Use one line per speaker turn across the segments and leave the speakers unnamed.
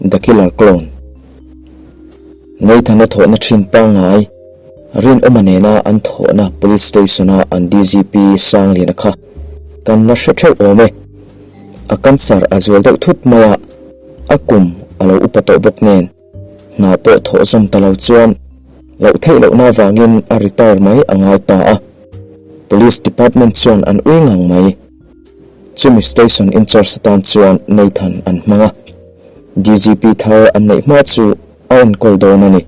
The Killer Clone. Nathan-a thawhna thin pangngai, Rinawma nena an thawhna Police Station-a an DGP Sangliana kha kan la hre theuh awm e. A cancer a zual deuh thut mai a, a kum a lo upa tawh bawk nen hna pawh thawh zawm ta lo chuan loh theih lohna avangin a retire mai a ngai ta a. Police Department chuan an ui ngang mai. Chumi station in-charge atan chuan Nathan an hmang a, DGP thar an neih hma chu a enkawl dawn a ni.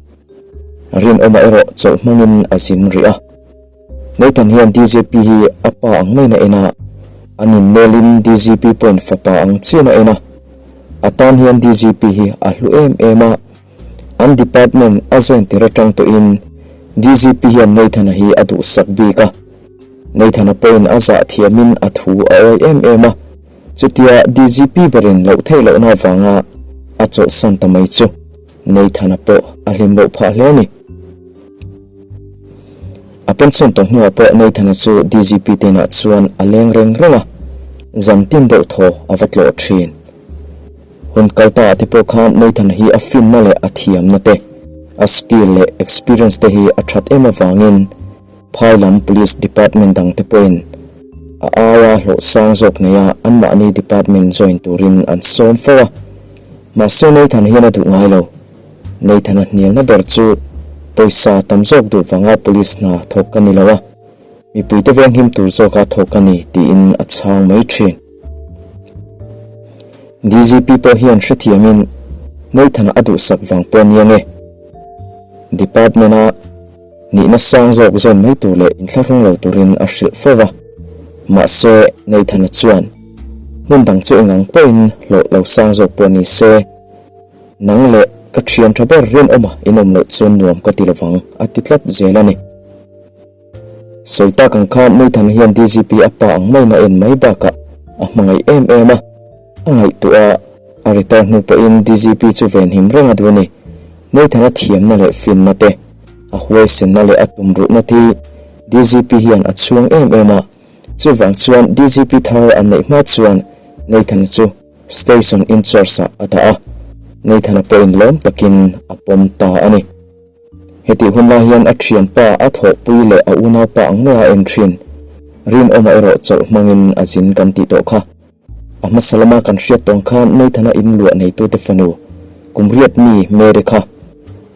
Rinawma erawh chawlh hmangin a zin rih a. Nathan hian DGP hi a pa ang maiin a en a, an innelin DGP pawhin fapa ang chian a en a. A tan hian DGP hi a hlu em em a, an department a join tir atang tawhin DGP hian Nathan-a hi a duhsak bik a. Nathan-a pawhin a zah thiamin a thu a awi em em a, chutia DGP berin loh theih lohna avanga a chawlhsan ta mai chu Nathan-a pawh a hlim loh phah hle a ni. A pension tawh hnuah pawh Nathan-a chu DGP tenah chuan a leng reng reng a, zan tin deuh thaw a va tlawh thin. Hun kal ta ah te pawh khan Nathan-a hi a finna leh a thiamna te, a skill leh experience te hi a that em avangin Phai lam Police Department dang te pawhin a aia hlawh sang zawk neia anmahni department join turin an sawm fo a. Mahse Nathan hian a duh ngai lo. Nathan-a hnialna ber chu pawisa tam zawk duh vanga police hna thawk ka ni lo a, mipuite venghim tur zawka thawk ka ni tiin a chhang mai thin. DGP pawh hian hrethiamin Nathan-a a duhsak vang pawh nia nge department-a Nihna sang zawk zawn mai tur leh inthlahrung lo turin a hrilh fo va. Mahse, Nathan-a chuan, Hmun dang chu engang pawhin hlawh lo sang zawk pawh ni se, nang leh ka thian tha ber rinawma inawm loh chuan nuam ka ti lovang, a ti tlat zel a ni. Sawi tak ang khan Nathan-a hian DGP a pa ang maiin a en mai bakah a hmangaih em em a, a ngaihtuah a, a retire hnu pawhin DGP chu venhim reng a duh a ni. Nathan-a thiamna leh finna te, A huaisenna leh a tumruhna te DGP hian a chhuang em em a, chuvang chuan DGP thar an neih hma chuan Nathan-a chu Station in-charge ah a dah a, Nathan-a pawhin lawm takin a pawm ta a ni. Hetih hun lai hian a thianpa a thawhpui leh a unaupa ang maia a en thin Rinawma erawh chawlh hmangin a zin kan tih tawh kha. A hmasa lama kan hriat tawng khan Nathan-a in luah neitute fanu kum riat mi Mary kha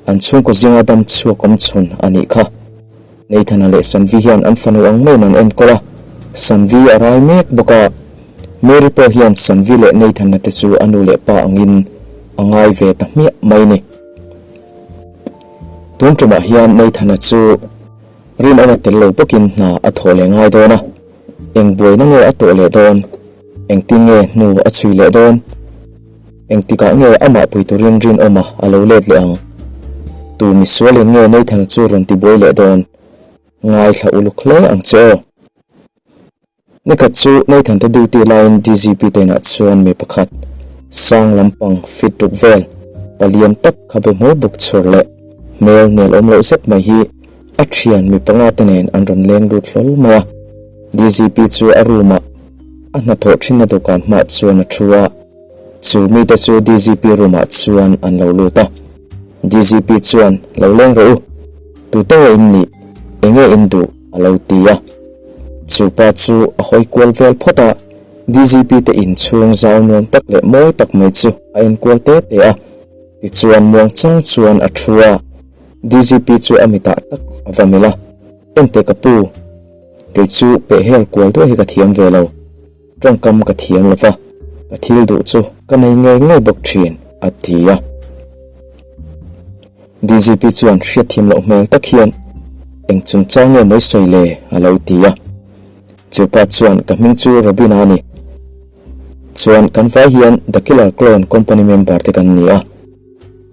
an chhungkaw zinga dam chhuak awm chhun a nih kha. Nathan-a leh Sanvi hian an fanu ang maiin an enkawl a, Sanvi a rai mek bawk a. Mary pawh hian Sanvi leh Nathan-a te chu a nu leh pa angin a ngai ve ta hmiah mai ni. Tun tumah hian Nathan-a chu rinawma tel lo bawkin hna a thawh leh ngai dawn a. Eng buaina nge a tawh leh dawn? Engtin nge hnu a chhui leh dawn? Engtikah nge amah pui turin rinawma a lo let leh ang? Tu misualin nge Nathan chu rawn ti buai leh dawn? Ngaithla uluk hle ang che aw. Nikhat chu Nathan te duty laiin DGP te inah chuan mi pakhat, sang lampang fit ruk vel, palian tak khabe hmul buk chhur leh hmel nelawm loh zet mai hi A thian mi panga te nen an rawn leng lut hlawl mai a, DGP chu a room ah a hnathawh thinna dawhkan hmaah chuan a thu a, chu mite chu DGP room ah chuan an lo lut a. DGP chuan, Lo leng rawh u, tute nge in nih, enge in duh? a lo ti a. Chu pa chu a hawi kual vel phawt a, DGP te inchhung zau nuam tak leh mawi tak mai chu a enkual te te a, tichuan muangchang chuan a thu a. DGP chu a mitah tak a va melh a, Enteh ka pu, kei chu pehhel kual duah hi ka thiam ve lo, tawngkam ka thiam lo va, ka thil duh chu ka nei ngei ngei bawk thin, a ti a. DGP chuan hriatthiam loh hmel tak hian, Eng chungchang nge mawi sawi le? a lo ti a. Chu pa chuan, Ka hming chu Robina a ni. Chuan kan vai hian The Killer Clone Company member te kan ni a.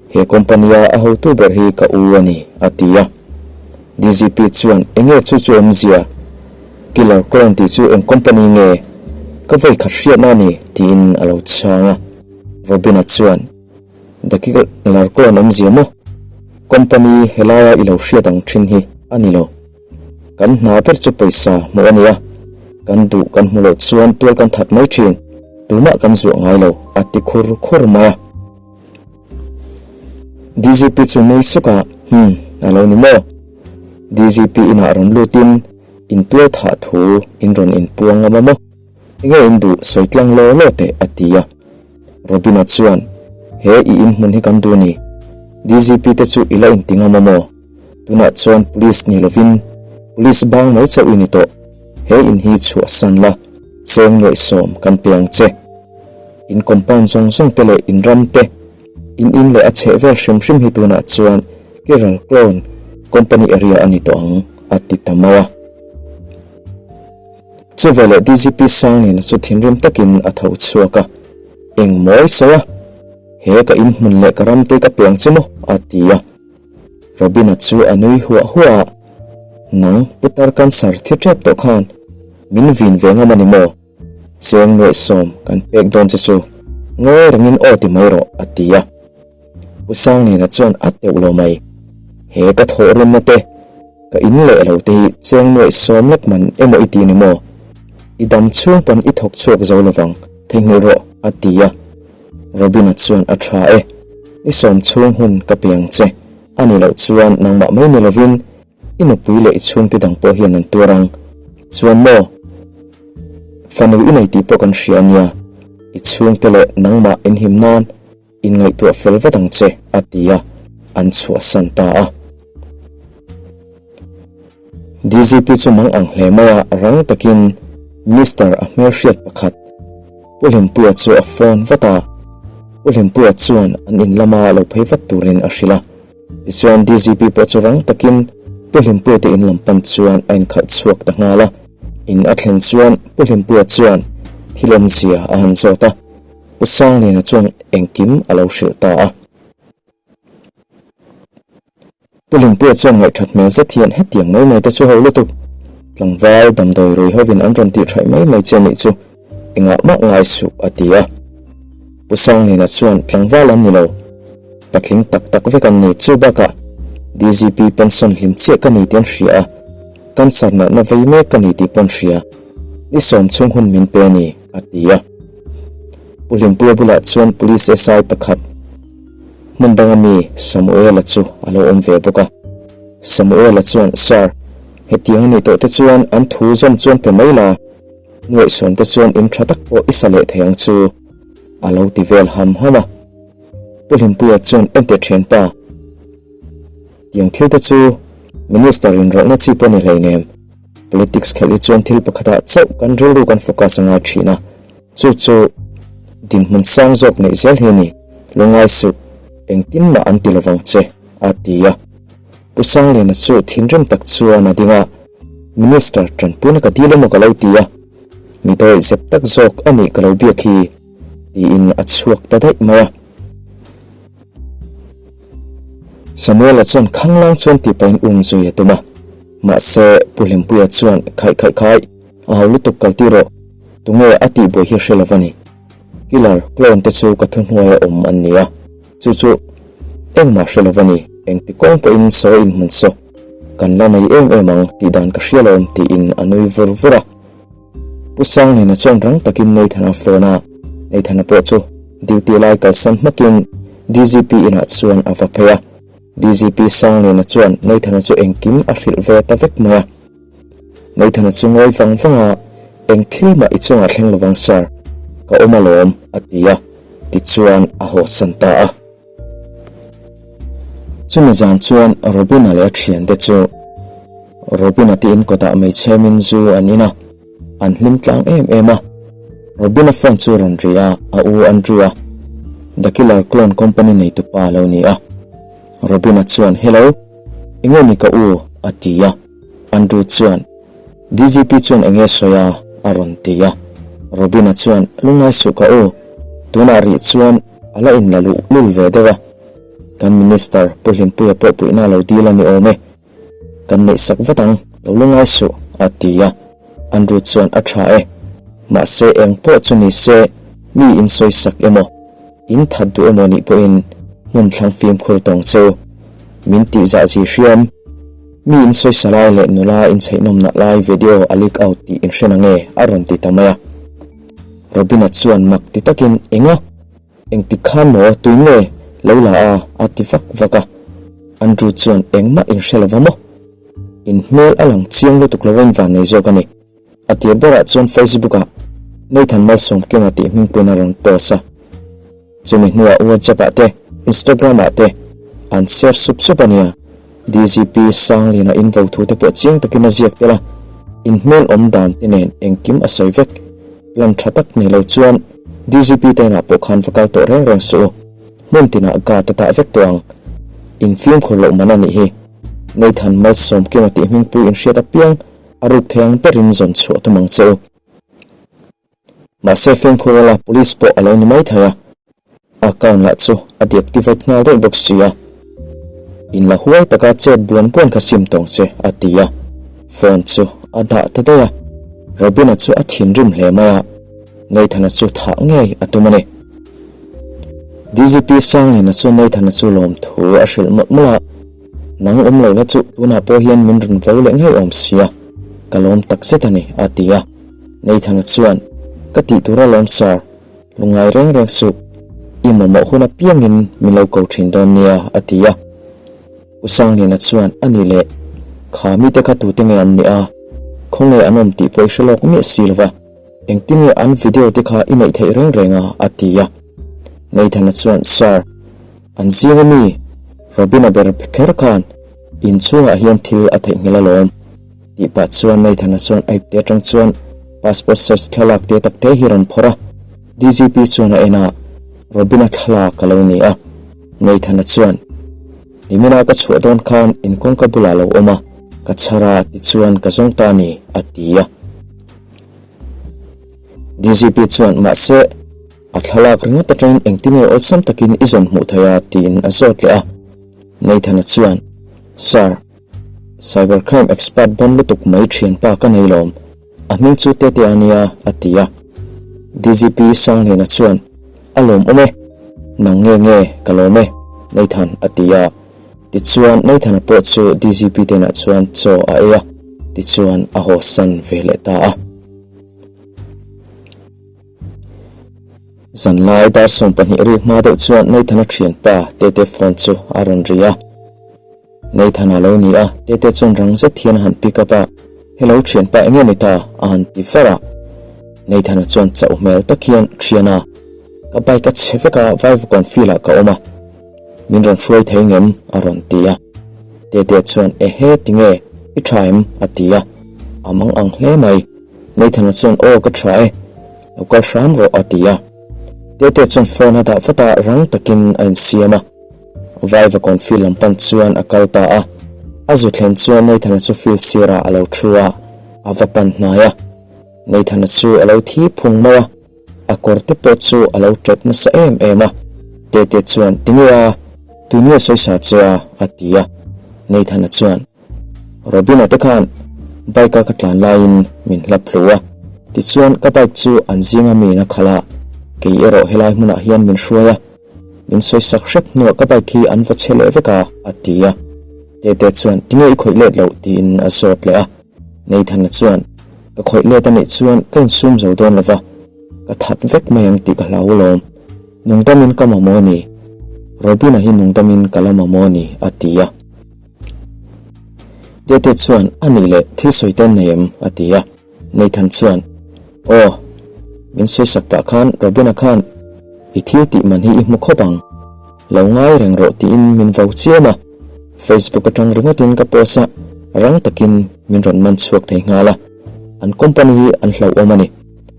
He company-a a hotu ber hi ka u a ni, a ti a. DGP chuan, Enge chu chu awmzia? Killer Clone tih chu eng company nge? Ka vawi khat hriatna a ni, tiin a lo chhang a. Robin-a chuan, The Killer Clone awmzia maw? Company helaia i lo hriat ang thin hi a ni lo. Kan hna ber chu pawisa hmuh a ni a, kan duh kan hmu loh chuan tual kan that mai thin, tumah kan zuah ngai lo, a ti khur khur mai a. DGP chu nui suk a, Hmm, a lo ni maw? DGP inah rawn lutin in tual thah thu in rawn inpuang ngam a maw? Enge in duh sawi tlang law law teh a ti a. Robina chuan, He i inhmun hi kan duh ni. DGP te chu i la inti ngam a maw? Tunah chuan police ni lovin police bang mai chauh i ni tawh. He in hi chhuahsan la, cheng nuaihsawm kan pe ang che. In compound zawng zawng te leh in ram te, in in leh a chheh vel hrim hrim hi tunah chuan Kiral Clone Company area a ni tawh ang, a ti ta mai a. Chuveleh DGP Sangliana chu thinrim takin a tho chhuak a, Eng mawi sawi a? He ka inhmun leh ka ram te ka pe ang che maw? a ti a. Robina chu a nui huah huah a, Nang putar cancer thi tep tawh khan min vin ve ngam a ni maw? Cheng nuaihsawm kan pek dawn che chu ngawi rengin aw ti mai rawh, a ti a. Pu Sangliana chuan a teuh lo mai. He ka thawhrimna te, ka in leh lo te hi cheng nuaihsawm lek man emaw i ti ni maw? I dam chhung pawn i thawk chhuak zo lovang, theihnghilh rawh, a ti a. Robina chuan a tha e, i sawm chhung hun ka pe ang che, a ni loh chuan nangmah mai ni lovin i nupui leh i chhungte dang pawh hian an tuar ang. Chuan maw? Fanu i nei tih pawh kan hria a nia, i chhungte leh nangmah inhim nan inngaihtuah fel vat ang che, a ti a, an chhuahsan ta a. DGP chu mang ang hle mai a, rang takin Minister a hmelhriat pakhat Pu Hlimpuia chu a phone vat a, Pu Hlimpuia chuan an in lama lo phei vat turin a hrilh a. Tichuan DGP pawh chu rang takin Pu Hlimpuia te in lam pan chuan a inkhalh chhuak ta nghal a. In a thlen chuan Pu Hlimpuia chuan thil awmzia a han zawt a, Pu Sangliana chuan engkim a lo hrilh ta a. Pu Hlimpuia chuan ngaihthat hmel zet hian hetiang mai mai te chu ho lutuk. Tlangval damdawi rui hovin an rawn tih thaih mai mai che nih chu engah mah ngai suh a ti a. Pu Sangliana chuan tlangval an ni lo, patling tak tak vek an ni chu bakah DGP pension hlim chiah ka ni tih an hria a, cancer natna vei mek ka ni tih pawh an hria, ni sawm chhung hun min pe a ni a ti a. Pu Hlimpuia bulah chuan Police SI pakhat, Hmun danga mi Samuela chu a lo awm ve bawk a. Samuela chuan, Sir, hetiang a nih tawh te chuan an thu zawm chuan pe mai la, nuaihsawm te chuan in tha tak pawh i sa leh thei ang chu, a lo ti vel ham ham a. Pu Hlimpuia chuan, Enteh thianpa, tiang thil te chu Minister inrawlhna chi pawh ni hleinem, Politics khelh hi chuan thil pakhatah chauh kan rilru kan focus a ngai thin a, chu chu dinhmun sang zawk neih zel hi a ni, lungngai suh, engtin mah an ti lovang che, a ti a. Pu Sangliana chu thinrim tak chuan a ding a, Minister tanpuina ka dil emaw ka lo ti a, mi dawih zep tak zawk a nih ka lo biak hi, tiin a chhuak ta daih mai a. Samuela chuan khanglang chuan tihpahin um zui a tum a. Mahse, Pu Hlimpuia chuan khaih khaih khai, a hau lutuk kal tir rawh, tunge a tih buai hi hre lo va ni. Killer clone te chu ka thuhnuaia awm an ni a, chu chu engmah hre lo va ni, engti kawng pawhin sawi inhmun saw, kan la nei em em ang tih dan ka hria lo tiin a nui vur vur a. Pu Sangliana chuan rang takin Nathan-a phone a, Nathan-a pawh chu duty lai kalsan hmakin DGP inah chuan a va phei a. DGP Sangliana chuan Nathan-a chu engkim a hrilh ve ta vek mai a. Nathan-a chu ngawi vang vang a, Eng thil mah i chungah thleng lovang sir, ka awm alawm, a ti a, tichuan a hawsan ta a. Chumi zan chuan Robin-a leh a thiante chu Robin-a te in kawtah hmeichhemin zu an in a, an hlim tlang em em a. Robin-a phone chu rawn ri a, a u Andrew-a, The Killer Clone Company neitupa a lo ni a. Robin-a chuan, Hello, enge ni ka u? a ti a. Andrew chuan, DGP chuan enge sawi a? a rawn ti a. Robin-a chuan, Lungngai suh ka u, tunah rih chuan a la inla luh lul ve deuh a. Kan Minister Pu Hlimpuia pawh puihna a lo dil a ni awm e. Kan neih sak vat ang, lo lungngai suh, a ti a. Andrew chuan a tha e. Mahse eng pawh chu ni se, mi in sawi sak emaw, in that duh emaw nih pawhin hmun thlang fimkhur tawng cheu. Min tih zah zi hriam. Mi in sawisa lai leh nula inchheihnawmna lai video a leak out tih in hre na nge? a rawn ti ta mai a. Robina chuan mak ti takin, Enga? Engtik khan maw? Tui nge? Lo la a, a ti vak vak a. Andrew chuan engmah in hre lova maw? In hmel a lang chiang lutuk lo a in van nei zawk a ni. A tir berah chuan Facebook ah Nathan Malsawmkima tih hmingpuiin a rawn post a. Chumi hnuah WhatsApp ah te, Instagram ah te an share sup sup a nia. DGP Sangliana in vo thu te pawh chiang takin a ziak tel a, in hmel awm dan te nen engkim a sawi vek. Plan tha tak nei lo chuan DGP te inah pawh khan va kal tawh reng reng suh u. Hmun tinah guard a tah vek tawh ang. In fimkhur loh man a nih hi. Nathan Malsawmkima tih hmingpui inhriat apiang a ruk thei ang berin zawn chhuah tum ang che u. Mahse fimkhur ula police pawh a lo ni mai thei a, a account lah chu a deactivate nghal daih bawk si a. In la huai taka chet buan buan kha sim tawng che a ti a, phone chu a dah ta daih a. Robina chu a thinrim hle mai a, Nathan-a chu thah ngei a tum a ni. DGP Sangliana chu Nathan-a chu lawmthu a hrilh mawlh mawlh a, Nang awm lo la chu tunah pawh hian min rawn vo leh ngei awm sia, ka lawm tak zet a ni, a ti a. Nathan-a chuan, Ka tih tur a lawm sir, lungngai reng reng suh, i mamawh hun apiangin min lo ko thin dawn nia, a ti a. U Sangliana chuan, A ni leh, kha mite kha tute nge an nih a, khawnge an awm tih pawh i hre lawk miah si lova, engtin nge an video te kha i neih theih reng reng a, a ti a. Nathan-a chuan, Sir, An zing ami? Robin-a ber kher khan inchhungah hian thil a theihnghilh alawm tih pah chuan Nathan-a chuan a ipte atang chuan passport size thlalak te tak te hi rawn phawrh a, DGP chuan a en a, Robin-a thlalak a lo ni a. Nathan-a chuan, Nimina ka chhuah dawn khan in kawngka bulah lo awm a, ka chhar a tichuan ka zawng ta a ni, a ti a. DGP chuan, Mahse, A thlalak ringawt atangin engtin nge awlsam takin i zawn hmuh thei a? tiin a zawt leh a. Nathan-a chuan, Sir, cyber crime expert bon lutuk mai thianpa ka nei lawm. A hming chu Tete a nia, a ti a. DGP Sangliana chuan, A lawm awm e. Nang nge nge, ka lawm e, Nathan, a ti a. Tichuan, Nathan-a pawh chu DGP tenah chuan chaw a ei a, tichuan a hawsan ve leh ta a. Zanlai dar 20 rik hma deuh chuan Nathan-a thianpa Tete phone chu a rawn ri a. Nathan-a lo ni a, Tete chuan rang zet hian a han pick up a, Hello thianpa enge ni ta? a han ti var a. Nathan-a chuan chauh hmel tak hian, Thiana, ka bike a chhe vek a, Vaivakawn field ah ka awm a. Min rawn hruai thei ngem? a rawn ti a. Tete chuan, Ehe, tinge? I tha em? a ti a. A mang ang hle mai. Nathan-a chuan, Aw, ka tha e. Lo kal hram rawh, a ti a. Tete chuan phone a dah vat a, rang takin a insiam a. Vaiva kawn field lam pan chuan a kal ta a. A zu thlen chuan Nathan-a chu field sirah a lo thu a, a va pan hnai a. Nathan-a chu a lo thi phung mai a, a kawr te pawh chu a lo ṭet nasa em em a. Tete chuan, Tinge a? Tun nge sawisa che a? a ti a. Nathan-a chuan, Robin-a te khan bike a ka tlan laiin min hlap hlu a, tichuan ka bike chu an zinga miin a khalh a, kei erawh helai hmunah hian min hruai a, min sawisak hrep hnuah ka bike hi an va chhe leh vek a, a ti a. Tete chuan tinge i khawih let loh tiin a zawt leh a, Nathan-a chuan ka khawih let anih chuan ka insum zo dawn lova, ka that vek mai ang tih ka hlau alawm, nungdamin ka mamawh a ni, Robin-a hi nungdamin ka la mamawh a ni, a ti a. Tete chuan, A nih leh, thil sawi te an nei em? a ti a. Nathan chuan, Aw, min sawisak pah khan Robina khan i thil tih man hi i hmu khawp ang. Lo ngai reng rawh tiin min vo chiam a. Facebook atang ringawtin ka post a, rang takin min rawn man chhuak thei nghal a. An company hi an hlauhawm a ni.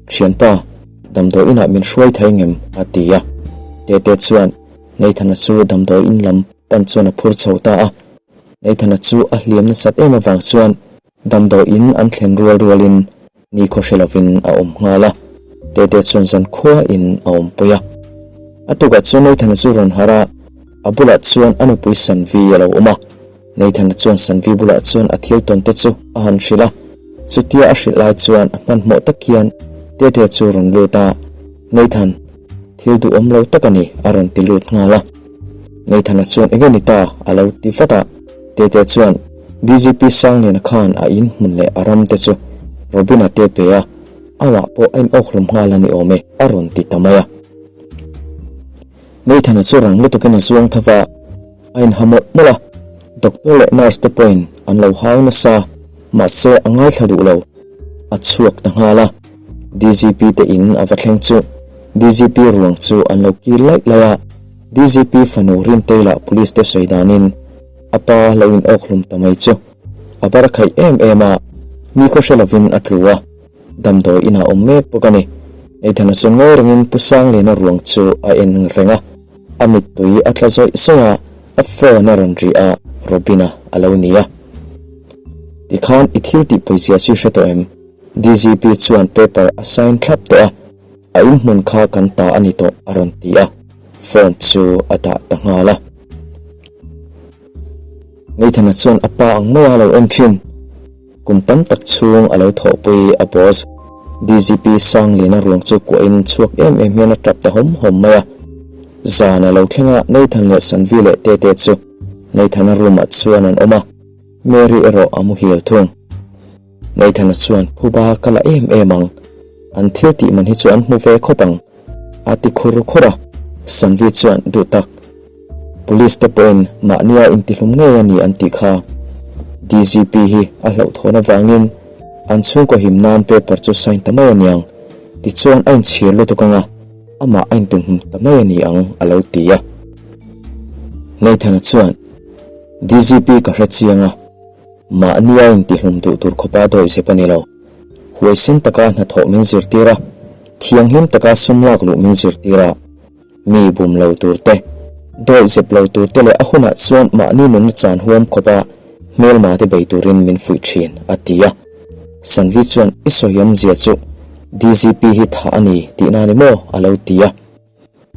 Thianpa, damdawi inah min hruai thei ngem? a ti a. Tete chuan Nathan-a chu damdawi in lam pan chuan a phur chho ta a. Nathan-a chu a hliam nasat em avang chuan damdawi in an thlen rual rualin nikhaw hre lovin a awm nghal a, Tete chuan zankhua in a awmpui a. A tukah chuan Nathan-a chu rawn harh a, a bulah chuan a nupui Sanvi a lo awm a. Nathan-a chuan Sanvi bulah chuan a thil tawn te chu a han hrilh a, chutia a hrilh lai chuan a hmanhmawh tak hian Tete chu rawn lut a, Nathan, Thil duhawm lo tak a ni, a rawn ti lut nghal a. Nathan-a chuan enge ni ta? a lo ti vat a. Tete chuan DGP Sangliana khan a in hmun leh a ram te chu Robin-a te pe a, amah pawh a inawkhlum nghal a ni awm e, a rawn ti ta mai a. Nathan-a chu rang lutukin a zuang tho va, a inha mawlh mawlh a, doctor leh nurse te pawhin an lo hau nasa, mahse a ngaithla duh lo, a chhuak ta nghal a. DGP te in a va thleng chu DGP ruang chu an lo kil laih laih a, DGP fanu Rintei lah police te sawi danin a pa lo in awk hlum ta mai chu a bar khaih em em a, ni khaw hre lovin a tlu a, damdawi inah awm mek bawk a ni. Nathan-a chu ngawi rengin Pu Sangliana ruang chu a en reng a, a mittui a tla zawih zawih a, a phone a rawn ri a, Robin-a a lo ni a. Tikhan i thil tih pawizia chu i hre tawh em? DGP chuan paper a sign thlap tawh a, a inhmun kha kan ta a ni tawh a rawn ti a, phone chu a dah ta nghal a. Nathan-a chuan a pa ang maia lo en thin. Kum tam tak chhung a lo thawhpui a boss DGP Sangliana ruang chu kuahin chhuak em em hian a tap ta hawm hawm mai a. Zan a lo thleng a, Nathan leh Sanvi leh Tete chu Nathan-a room-ah chuan an awm a, Mary erawh a muhil thung. Nathan-a chuan phuba ka la em em ang, an thil tih man hi chu an hmu ve khawp ang, a ti khur khur a. Sanvi chuan duh tak, Police te pawhin mahnia intihlum ngei a ni an tih kha. DGP hi a hlauhthawn avangin an chhungkaw him nan paper chu sign ta mai a niang, tichuan a inchhir lutuk ang a, amah a intumhum ta mai a ni ang, a lo ti a. Nathan-a chuan, DGP ka hre chiang a. Mahnia intihlum duh tur khawpa dawi zep a ni lo. Huaisen taka hnathawh min zirtir a, thianghlim taka sum lak luh min zirtir a, mi bum lo tur te, dawi zep lo tur te leh a hunah chuan mahni nunna chan huam khawpa hmelma te bei turin min fuih thin, a ti a. Sanvi chuan i sawiawmzia chu DGP hi thah a ni tihna ni maw? a lo ti a.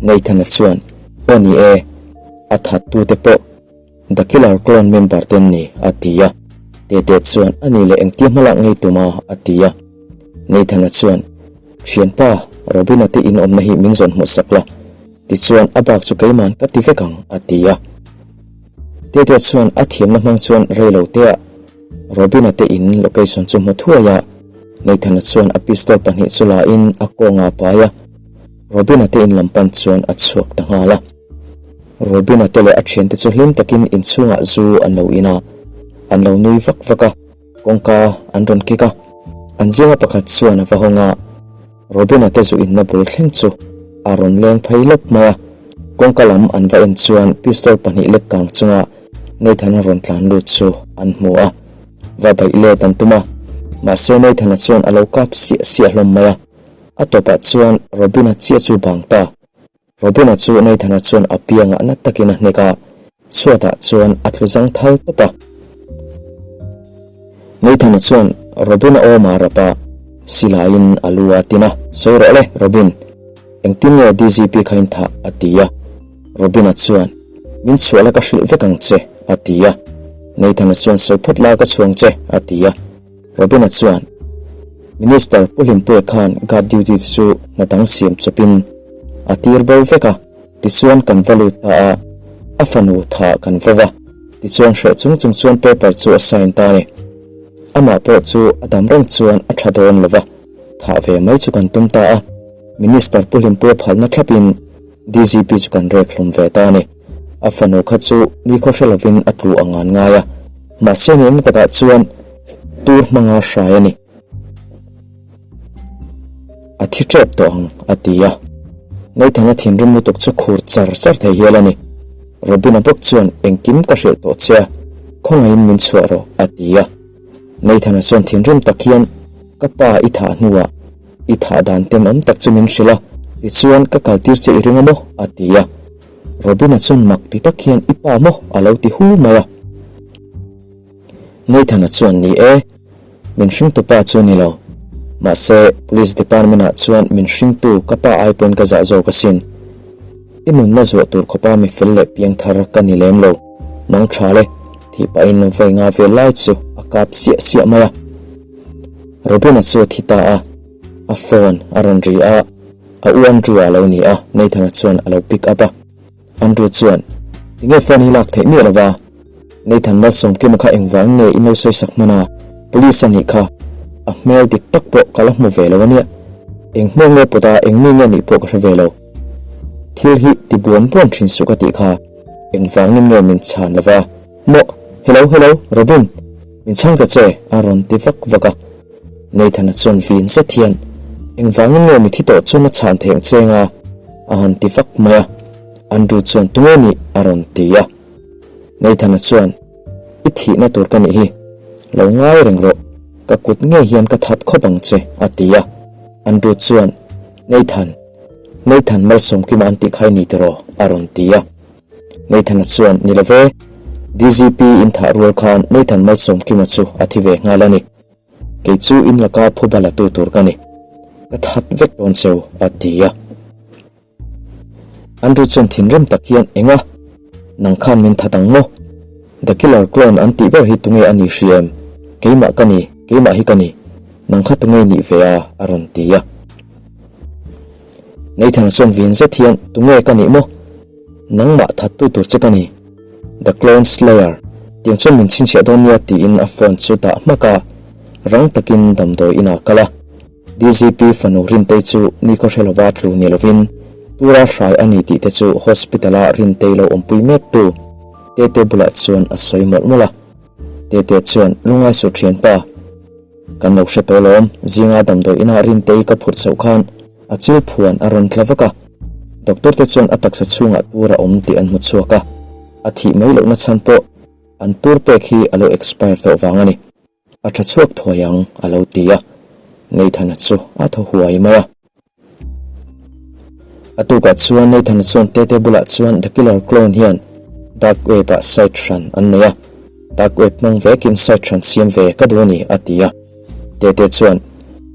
Nathan-a chuan, Aw ni e, a thattute pawh The Killer Clone member te an ni, a ti a. Tete chuan, A ni leh engtia hmalak ngei tum a? a ti a. Nathan-a chuan, Thianpa, Robin-a te in awmna hi min zawn hmuh sak la, tichuan a bak chu keiman ka ti vek ang, a ti a. Tete chuan a thiamna hmang chuan reilotea Robin-a te in location chu hmu thuai a, Nathan-a chuan a pistol pahnih chu la in a kawngah a pai a. Robin-a te in lam pan chuan a chhuak ta nghal a. Robin-a te leh a thiante chu hlim takin inchhungah zu an lo in a, an lo nui vak vak a, kawngka an rawn kik a. An zinga pakhat chuan a va hawng a, Robin-a te zu inna bul thleng chu a rawn leng phei lawp mai a. Kawngka lam an va en chuan pistol pahnih lek kang chunga Nathan-a rawn tlan lut chu an hmu a, va baih let an tum a, mahse Nathan-a chuan a lo kap siah siah hlawm mai a. A tawpah chuan Robin-a chiah chu bang ta. Robin-a chu Nathan-a chuan a piangah na takin a hnek a, chhuatah chuan a tlu zang thal tawp a. Nathan-a chuan Robin-a awmah rap a, silaiin a lu a tin a, Sawi rawh le, Robin. Engtin nge DGP kha in thah? a ti a. Robin-a chuan, Min chhuah la ka hrilh vek ang che, a ti a. Nathan-a chuan, Sawi phawt la ka chhuang che, a ti a. Robin-a chuan, Minister Pu Hlimpuia khan guard duty te chu hna dang siam chawpin a tir bo vek a, tichuan kan va lut ta a, a fanu tha kan va va, tichuan hreh chung chung chuan paper chu a sign ta a ni. Amah pawh chu a dam reng chuan a tha dawn lo va, thah ve mai chu kan tum ta a, Minister Pu Hlimpuia phalna thlapin DGP chu kan rek hlum ve ta a ni. A fanu kha chu nikhaw hre lovin a tlu ang an ngai a, mahse nihna takah chuan tur hmanga hrai a ni. A thi tep tawh ang, a ti a. Nathan-a thinrim lutuk chu khur char char thei hial a ni. Robin-a bawk chuan engkim ka hrilh tawh che a, khawngaihin min chhuah rawh, a ti a. Nathan-a chuan thinrim tak hian, Ka pa i thah hnuah i thah dan tenawm tak chu min hrilh a, tichuan ka kaltir che i ring a maw? a ti a. Robin-a chuan mak ti tak hian i pa maw? a lo ti hu mai a. Nathan-a chuan ni e, min hringtu pa chu ni lo. Mahse, Police Department-ah chuan min hringtu ka pa ai pawhin ka zah zawk asin. I nunna zuah tur khawpa mi fel leh piang thar ka ni lem lo, mang tha le, tih pahin vawi nga vel lai chu a kap siah siah mai a. Robin-a chu a thi ta a, a phone a rawn ri a, a u Andrew-a a lo ni a, Nathan-a chuan a lo pick up a. Andrew chuan, Tinge phone hi lak theih miah lova? Nathan Malsawmkima kha engvang nge in lo sawi sak hman a? Police a nih kha. A hmel dik tak pawh ka la hmu ve lo a nia. Eng hmel nge pawt a, eng mi nge nih pawh ka hre ve lo. Thil hi ti buan buan thin suh ka tih kha, engvangin nge min chhan lova? Mawh, hello hello, Robin, min chhang ta che, a rawn ti vak vak a. Nathan-a chuan vin zet hian, Engvangin nge mi thi tawh chuan a chhan thei ang che nga? a han ti vak mai a. Andrew chuan, Tunge nih? a rawn ti a. Nathan-a chuan, I thihna tur ka nih hi, lo ngai reng rawh, ka kut ngei hian ka that khawp ang che, a ti a. Andrew chuan, Nathan, Nathan Malsawmkima an tih kha i ni tiraw? a rawn ti a. Nathan-a chuan, Ni lo ve, DGP in thah rual khan Nathan Malsawmkima chu a thi ve nghal a ni. Kei chu in laka phuba la tu tur ka ni. Ka that vek dawn cheu, a ti a. Andrew chuan thinrim tak hian, Enga? Nang khan min that ang maw? The Killer Clone an tih ber hi tunge a ni hri em? Keimah ka ni, keimah hi ka ni. Nang kha tunge nih ve a? a rawn ti a. Nathan-a chuan vin zet hian, Tunge ka nih maw? Nangmah thattu tur che ka ni. The Clone Slayer, tiang chuan min chhinchhiah dawn nia tiin a phone chu dah hmak a, rang takin damdawi inah a kal a. DGP fanu Rintei chu nikhaw hre lova tlu ni lovin tura hrai a ni tih te chu hospital-a Rintei lo awmpui mektu Tete bulah chuan a sawi mawlh mawlh a. Tete chuan, Lungai suh thianpa, kan lo hre tawh alawm, zinga damdawi inah Rintei ka phurh chhoh khan a chil phuan a rawn tla vak a, doctor te chuan a taksa chhungah tur a awm tih an hmu chhuak a, a thih mai lohna chhan pawh an tur pek hi a lo expire tawh vang a ni. A tha chhuak thuai ang, a lo ti a. Nathan-a chu a thaw huai mai a. A tukah chuan Nathan-a chuan Tete bulah chuan The Killer Clone hian Dark Web-ah site hran an nei a. Dark Web hmang vekin site hran siam ve ka duh a ni, a ti a. Tete chuan,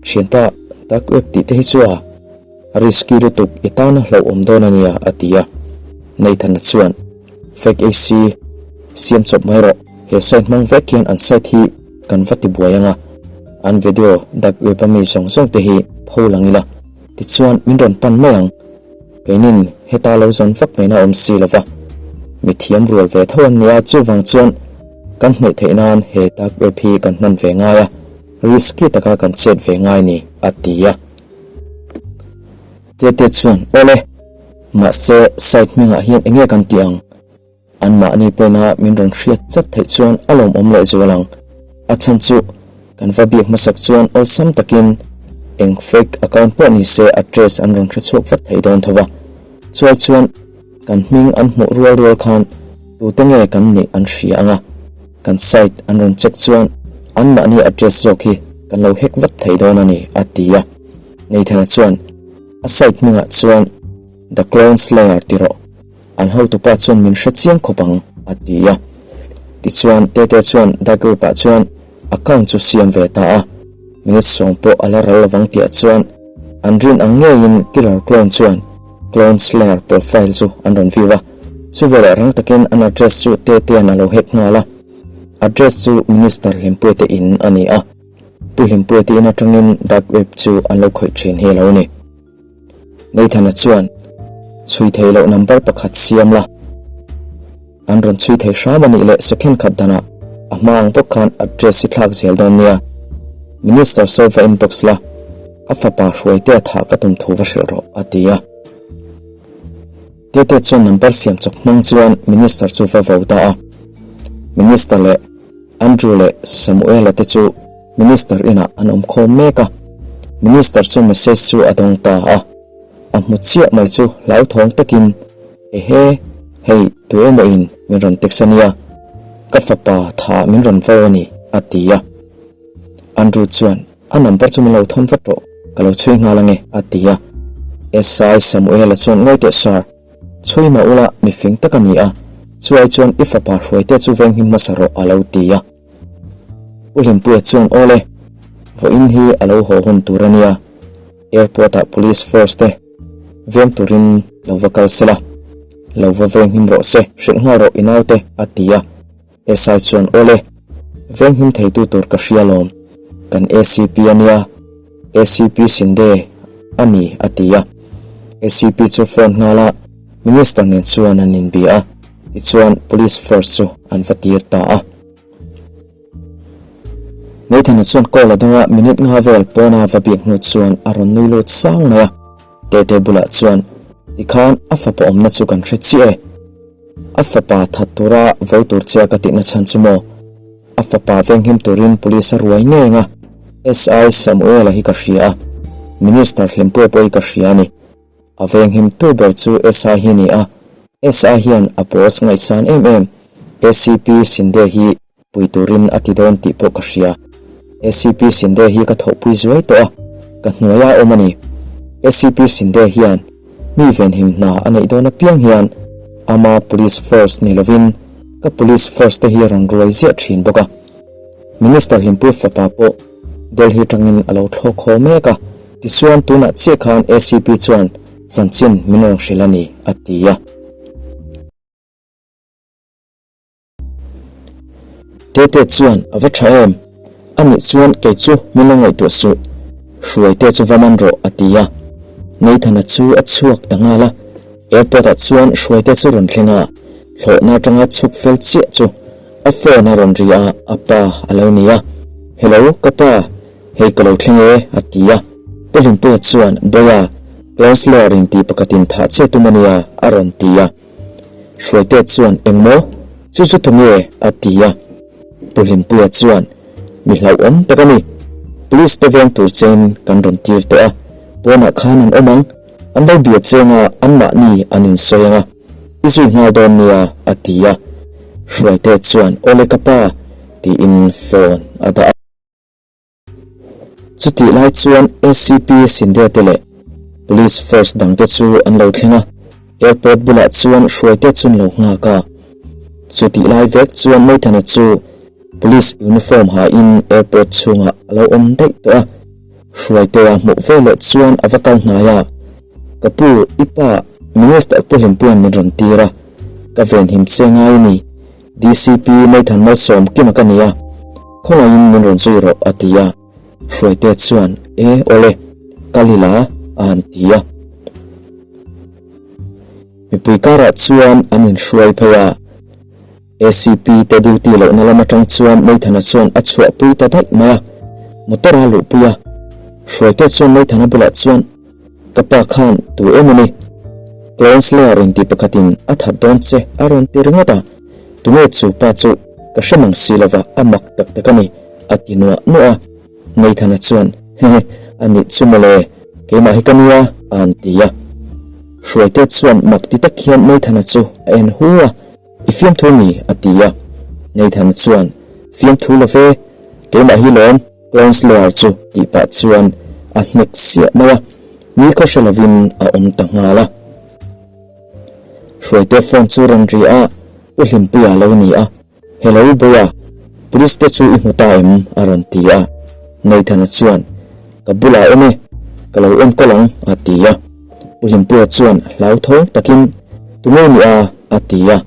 Thianpa, Dark Web tih te hi chu a risky lutuk, i tana hlauhawm dawn a nia, a ti a. Nathan-a chuan, Fake AC, siam chawp mai rawh. He site hmang vek hian an site hi kan va ti buai ang a, an video dark web a mi zawng zawng te hi pho lang ila, tichuan min rawn pan mai ang. Keinin heta lo zawn vak ngaihna awm si lo va, mi thiam rual ve tho an nia, chuvang chuan kan hneih theih nan he dark web hi kan hman ve ngai a, risky taka kan chet ve ngai ni, a ti a. Tete chuan, Awle, mahse site hmingah hian enge kan tih ang? Anmahni pawina min rawn hriat chat theih chuan a lawmawm leh zual ang. A chhan chu kan va biak hmasak chuan awlsam takin eng fake account pawh ni se address an rawn hre chhuak vat thei dawn tho va. Chuai chuan kan hming an hmuh rual rual khan tute nge kan nih an hria ang a, kan site an rawn check chuan anmahni address zawk hi kan lo hack vat thei dawn a ni, a ti a. Nathan-a chuan a site hmingah chuan The Clone Slayer ti rawh. An hotupa chuan min hre chiang khawp ang, a ti a. Tichuan, Tete chuan Dark-Web-ah chuan account chu siam ve ta a. Minute sawm pawh a la ral lovang tihah chuan an rin ang ngeiin Killer Clone chuan Clone Slayer profile chu an rawn view a. Chuveleh rang takin an address chu Tetea'n a lo hack nghal a. Address chu Minister Hlimpuiate in a ni a. Pu Hlimpuiate in atangin Dark Web chu an lo khawih thin hi a lo ni. Nathan-a chuan, Chhui thei loh number pakhat siam la. An rawn chhui thei hram a nih leh second khat danah a hma ang bawk khan address hi thlak zel dawn nia. Minister saw va inbox la, a fapa hruaitea thah ka tum thu va hrilh rawh, a ti a. Tete chuan number siam chawp hmang chuan Minister chu va vo ta a. Minister leh Andrew leh Samuela te chu Minister inah an awm khawm mek a. Minister chu message chu a dawng ta a. A hmu chiah mai chu hlauthawng takin, Ehe, hei tu emaw in min rawn text a nia, ka fapa tha min rawn vo a ni, a ti a. Andrew chuan, A number chu min lo thawn vat rawh, ka lo chhui nghal ange, a ti a. SI Samuela chuan, Ngawi teh sir, chhui mah ula mi fing tak a ni a, chuai chuan i fapa hruaite chu venghim hmasa rawh, a lo ti a. U Hlimpuia chuan, Awle, vawiin hi a lo haw hun tur a nia, airport ah police force te veng turin lo va kal sela, lo va venghim rawh se, hrilh nghal rawh i naute, a ti a. SI chuan, Awle, venghim theitu tur ka hria lawm, kan ACP a nia, ACP Shinde a ni, a ti a. ACP chu phone nghal a, Minister nen chuan an inbia a, tichuan Police Force chu an va tir ta a. Nathan-a chuan call a dawng a, minute nga vel pawna va biak hnu chuan a rawn nui lut sang mai a. Tete bulah chuan. Tikhan a fapa awmna chu kan hre chiah e. A fapa that tura vo tur che a ka tihna chhan chu maw? A fapa venghim turin police a ruai ngei ang a, SI Samuel-a hi ka hria a, Minister Hlimpuia pawh hi ka hria a ni. A venghim tu ber chu SI hi a ni a, SI hian a boss ngaihsan em em ACP Shinde hi pui turin a ti dawn tih pawh ka hria. ACP Shinde hi ka thawhpui zuai tawh a, ka hnuaia awm a ni. ACP Shinde hian mi venhim hna a neih dawn apiang hian ama police force ni lovin ka police force te hi a rawn ruai ziah thin bawk a. Minister Hlimpui fapa pawh Delhi tangin a lo thlawk haw mek a, tichuan tunah chiah khan ACP chuan chanchin min rawn hrilh a ni, a ti a. Tete chuan a va tha em? A nih chuan kei chu min lo ngaihtuah suh. Hruaite chu va man rawh a ti a. Nathan-a chu a chhuak ta nghal a. Airport ah chuan Hruaite chu rawn thleng a, thlawhna atanga chhuk fel chiah chu a phone a rawn ri a, a pa a lo ni a. Hello, ka pa, hei ka lo thleng e a ti a. Pu Hlimpuia chuan, Bawiha, Closelair in tih pakhatin thah chiah tum a nia a rawn ti a. Hruaite chuan, Engmaw? Chu chu tunge? a ti a. Pu Hlimpuia chuan, Mi hlauhawm tak a ni. Police te veng tur chein kan rawn tir tawh a, pawnah khan an awm ang. An lo bia cheng a, anmahni an insawi ang a, i zui nghal dawn nia, a ti a. Hruaite chuan, Awle ka pa, tiin phone a dah a. Chutih lai chuan ACP Shinde te leh Police force dangte chu an lo thleng a, airport bulah chuan hruaite chu an lo nghak a. Chutih lai vek chuan Nathan-a chu Police uniform hain airport chhungah a lo awm daih tawh a, hruaite-a hmuh veleh chuan a va kal hnai a, Ka pu, i pa Minister Pu Hlimpuia'n min rawn tir a, ka venhim che ngai a ni. DCP Nathan Malsawm kima ka ni a, khawngaihin min rawn zui rawh a ti a, Hruaite chuan E awle, kal ila a han ti a. Mipui karah chuan an inhruai phei a, ACP te duty lohna lam atang chuan Nathan-a chuan a chhuahpui ta daih mai a, motor a luhpui a, Hruaite chuan Nathan-a bulah chuan Ka pa khan tu emaw ni? Clone Slayer in tih pakhatin a that dawn che a rawn ti ringawt a, tunge chu pa chu ka hre mang si lova a mak tak tak a ni a ti nuah nuah a. Nathan-a chuan Hehe, a nih chu mawle, keimah hi ka nia a han ti a. Hruaite chuan mak ti tak hian Nathan-a chu a en hu a, I fiamthu mi? a ti a. Nathan-a chuan Fiamthu lo ve, keimah hi lawm. Clone-Slayer chu tih pah chuan a hnek siah mai a, ni khaw hre lovin a awm ta nghal a. Hruaite phone chu rawn ri a, Pu Hlimpuia lo ni a, Hello Bawiha, police te chu i hmu ta em? a rawn ti a. Nathan-a chuan, Ka bulah awm e, ka lo enkawl ang a ti a. Pu Hlimpuia chuan hlauthawng takin, Tunge ni a? a ti a.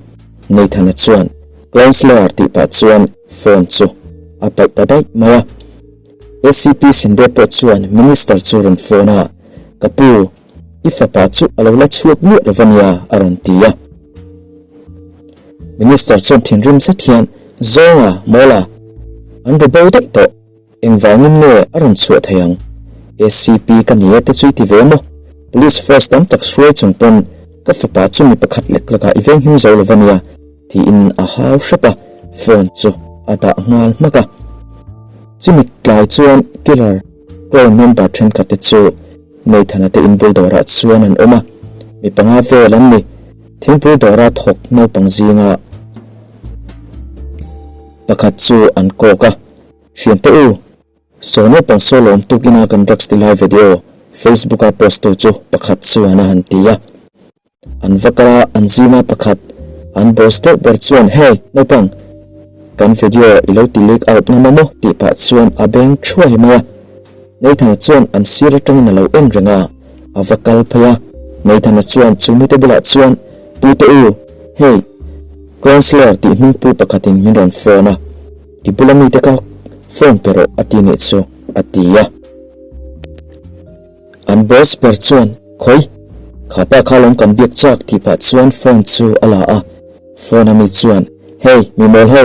Nathan-a chuan, Clone-Slayer tih pah chuan phone chu a paih ta daih mai a. ACP Shinde pawh chuan Minister chu rawn phone a, Ka pu, i fapa chu a lo la chhuak miah lo va nia a rawn ti a. Minister chuan thinrim zet hian, Zawnga, Mawla, an ru bo daih tawh. Engvangin nge a rawn chhuah thei ang? ACP ka ni e te chu i ti ve maw? Police force tam tak hruai chung pawn ka fapa chu mi pakhat lek lakah i veng him zo lo va nia tiin a hau hrep a, phone chu a dah nghal hmak a. Chumi tlai chuan killer clone member thenkhat te chu Nathan-a te inbul dawrah chuan an awm a, mi panga vel an ni. Thingpui dawra thawk naupang zinga pakhat chu an kawk a. Hriante u, saw naupang saw lawm tukina kan drugs ti lai video Facebook a post tu chu pakhat chuan a han ti a. An va kal a, an zinga pakhat, an boss deuh ber chuan Hey, naupang, kan video i lo ti leak out ngam a maw? tih pah chuan a beng thuai mai a. Nathan-a chuan an sir atangin a lo en reng a, a va kal phei a. Nathan-a chuan chu mite bulah chuan, Pute u, hei, Clone-Slayer tih hming pu pakhatin min rawn phone a. I bula mite kha phone pe rawh a ti nih chu a ti a. An boss ber chuan Khawi, kha pa kha lawm kan biak chak tih pah chuan phone chu a la a. Phone a mi chuan Hey, mi mawl ho!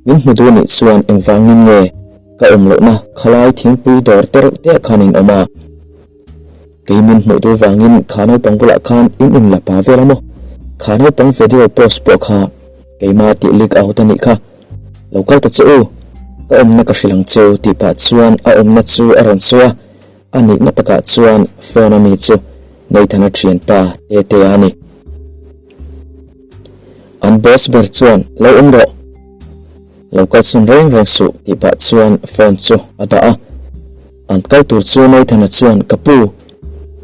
Min hmu duh nih chuan engvangin nge ka awm lohna khalai thingpui dawr te reuh te ah khan in awm a? Kei min hmuh tur vangin kha naupang bulah khan in inla pa vel a maw? Kha naupang video post pawh kha keima tih leak out a nih kha. Lo kal ta che u, ka awmna ka hrilh ang cheu tih pah chuan a awmna chu a rawn sawi a, a nihna takah chuan phone a mi chu Nathan-a thianpa Tetea a ni. An boss ber chuan lo awm rawh. Lo kalsawn reng reng suh tih pah chuan phone chu a dah a. An kal tur chu Nathan-a chuan, Ka pu,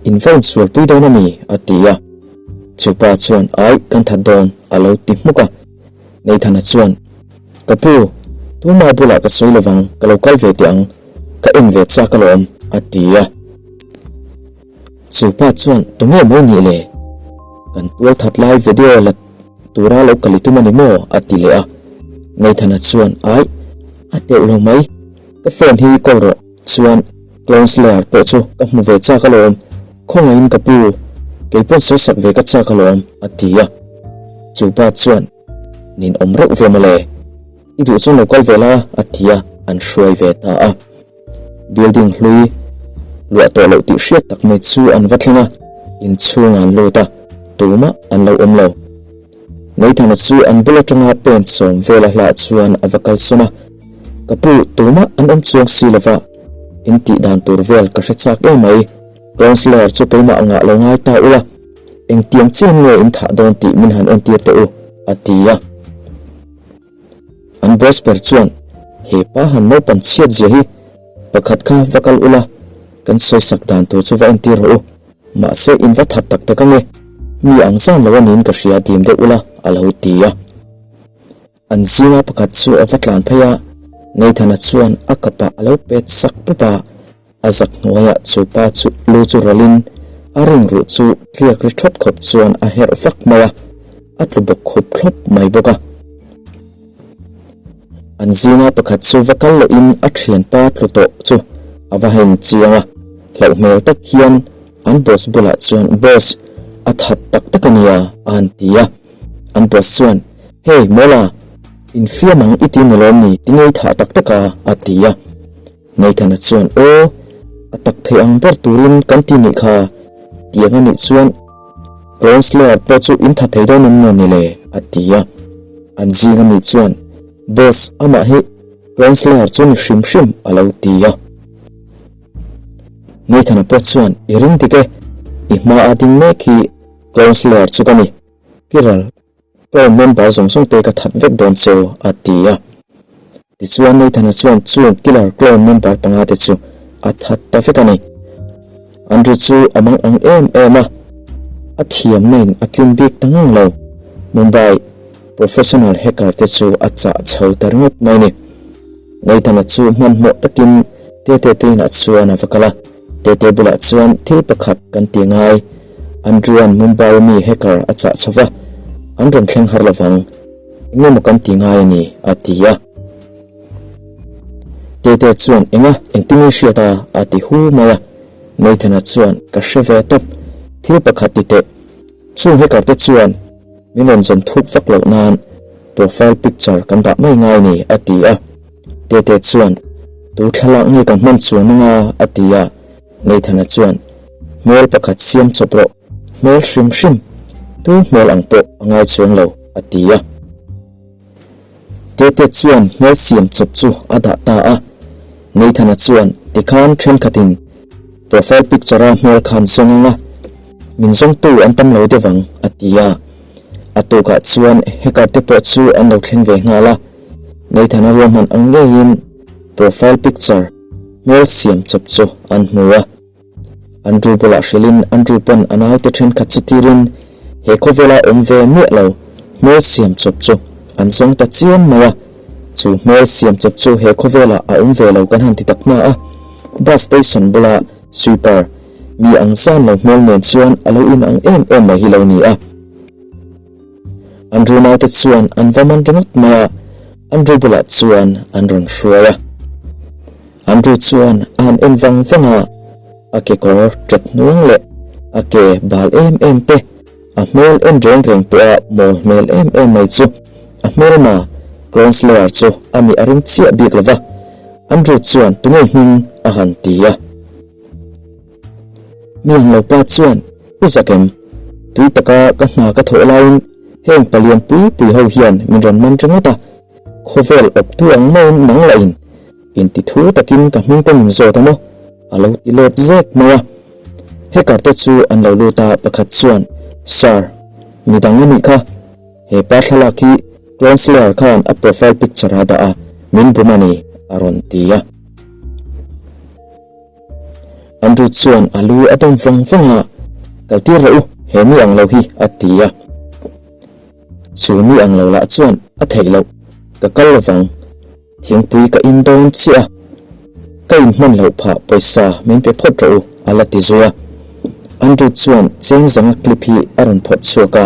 in va insualpui dawn a mi? a ti a. Chu pa chuan, Aih, kan that dawn, a lo ti hmuk a. Nathan-a chuan, Ka pu, tuma bulah ka sawi lovang, ka lo kal ve teh ang, ka en ve chak alawm, a ti a. Chu pa chuan, Tunge mawi nih le? Kan tual that lai video la tura lo kal i tum a ni maw? a ti leh a. Nathan-a chuan, Aih, a teuh lo mai. Ka phone hi call rawh, chuan Clone Slayer pawh chu ka hmu ve chak alawm, khawngaihin ka pu, kei pawn sawi sak ve ka chak alawm, a ti a. Chu pa chuan, Nin awm reuh ve mawle, i duh chuan lo kal ve la, a ti a, an hruai ve ta a. Building hlui luah tawh loh tih hriat tak mai chu an va thleng a, inchhung an lut a, tumah an lo awm lo. Nathan-a chu an bul atanga pen sawm vela hlah chuan a va kalsawn a, Ka pu, tumah an awm chuang si lova, in tih dan tur vel ka hre chak em mai. Councillor chu keimah angah lo ngai ta ula, engtiang chian nge in thah dawn tih min han entir teh u, a ti a. An boss ber chuan, He pa han naupan chhiat zia hi, pakhat kha va kal ula, kan sawisak dan tur chu va entir rawh u. Mahse in va that tak tak ange, mi ang zan lo a niin ka hria dim deuh ula, a lo ti a. An zinga pakhat chu a va tlan phei a, Nathan-a chuan a kapah a lo pet sak pawp a, a zak hnuaiah chu pa chu lu chu rawlhin a ring ruh chu tliak ri thawt khawp chuan a herh vak mai a, a tlu bawk khup thlawp mai bawk a. An zinga pakhat chu va kal lehin a thianpa tlu tawh chu a va heng chiang a, hlauh hmel tak hian an boss bulah chuan, Boss, a that tak tak a nia, a han ti a. An boss chuan, Hey, Mawla, infiam ang i ti ni lawm ni, ti ngei thah tak tak a, a ti a. Nathan-a chuan, Aw, a tak thei ang ber turin kan ti nih kha, tiang a nih chuan Clone Slayer pawh chu in tha thei dawn em maw ni le? a ti a. An zinga mi chuan, Boss, amah hi Clone Slayer chu ni hrim hrim, a lo ti a. Nathan-a pawh chuan, I ring dik e, i hmaa ding mek hi Clone Slayer chu ka ni, Kiral Clone member zawng zawng te ka that vek dawn cheu, a ti a. Tichuan Nathan-a chuan chung Killer Clone member panga te chu a that ta vek a ni. Andrew chu a mang ang em em a, a thiamna in a tlim bik ta ngang lo. Mumbai professional hacker te chu a chah chho ta ringawt mai a ni. Nathan-a chu hmanhmawh takin Tete te inah chuan a va kal a. Tete bulah chuan thil pakhat kan ti ngai. Andrew-a'n Mumbai-a mi hacker a chah chho va, an rawn thleng har lovang. Eng emaw kan ti ngai a ni, a ti a. Tete chuan, Enga, engtin nge hriat a? a ti hu mai a. Nathan-a chuan, Ka hre ve tawp. Thil pakhat ti teh. Chung hacker te chuan min rawn zawn thuk vak loh nan profile picture kan dah mai ngai a ni, a ti a. Tete chuan, Tu thlalak nge kan hman chuan anga? a ti a. Nathan-a chuan, Hmel pakhat siam chawp rawh, hmel hrim hrim, tu hmel ang pawh a ngai chuang lo, a ti a. Tete chuan hmel siam chawp chu a dah ta a. Nathan-a chuan, Tikhan thenkhatin profile picture-a hmel khan zawng anga, min zawngtu an tam lo deuh ang, a ti a. A tukah chuan hacker te pawh chu an lo thleng ve nghal a. Nathan-a ruahman ang ngeiin profile picture hmel siam chawp chu an hmu a. Andrew bulah hrilhin Andrew pawn a naute thenkhat chu tirin he khawvela awm ve miah lo hmel siam chawp chu an zawng ta chiam mai a. Chu hmel siam chawp chu he khawvelah a awm ve lo kan han ti tak hna a. Bus station bula sweeper mi ang zan lo hmel nen chuan a lo inang em em mai hi lo ni a. Andrew naute chuan an va man ringawt mai a, Andrew bulah chuan an rawn hruai a. Andrew chuan a han en vang vang a, a kekawr ṭet hnuang leh a ke bal em em te, a hmel en reng reng pawha mawl hmel em em mai chu a hmelma Clone Slayer chu a nih a ring chiah bik lo va. Andrew chuan tunge hming a han ti a. Mi ang lo pa chuan, I zak em? Tui taka ka hna ka thawh laiin heng palian pui pui ho hian min rawn man ringawt a, khawvel awptu ang maiin nang lahin inti thu takin ka hming te min zawt a maw? A lo ti let zek mai a. Hacker te chu an lo lut a, pakhat chuan, Sir, midang a nih kha. He pa thlalak hi Clone Slayer khan a profile picture a dah a, min bum a ni, a rawn ti a. Andrew chuan a lu a dawm vang vang a, Kal tir rawh u, he mi ang lo hi, a ti a. Chu mi ang lo lah chuan a theih loh, ka kal lovang, thingpui ka in dawn chiah a, ka in hman loh phah pawisa min pe phawt rawh u, a la ti zui a. Andrew chuan cheng zanga clip hi a rawn phawrh chhuak a,